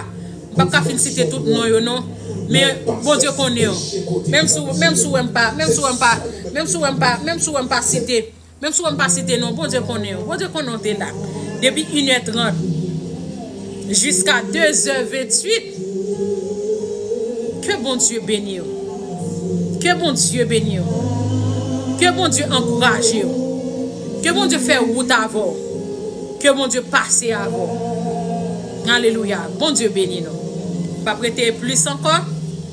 M p ap ka fin site tout non yo non. Men Bondye konnen w. Menm si, menm si w wè m pa, menm si w wè m pa, menm si w wè m pa, menm si w wè m pa site, menm si w wè m pa site non, Bondye konnen w. Bondye konnen w te la. Depi inè trant jiska dezè ventuit. Ke Bondye beni w. Ke Bondye beni w. Ke Bondye ankouraje w. Ke Bondye fè wout avè w. Ke Bondye pase avè w. Alelouya. Bondye beni nou. M p ap rete plis ankò.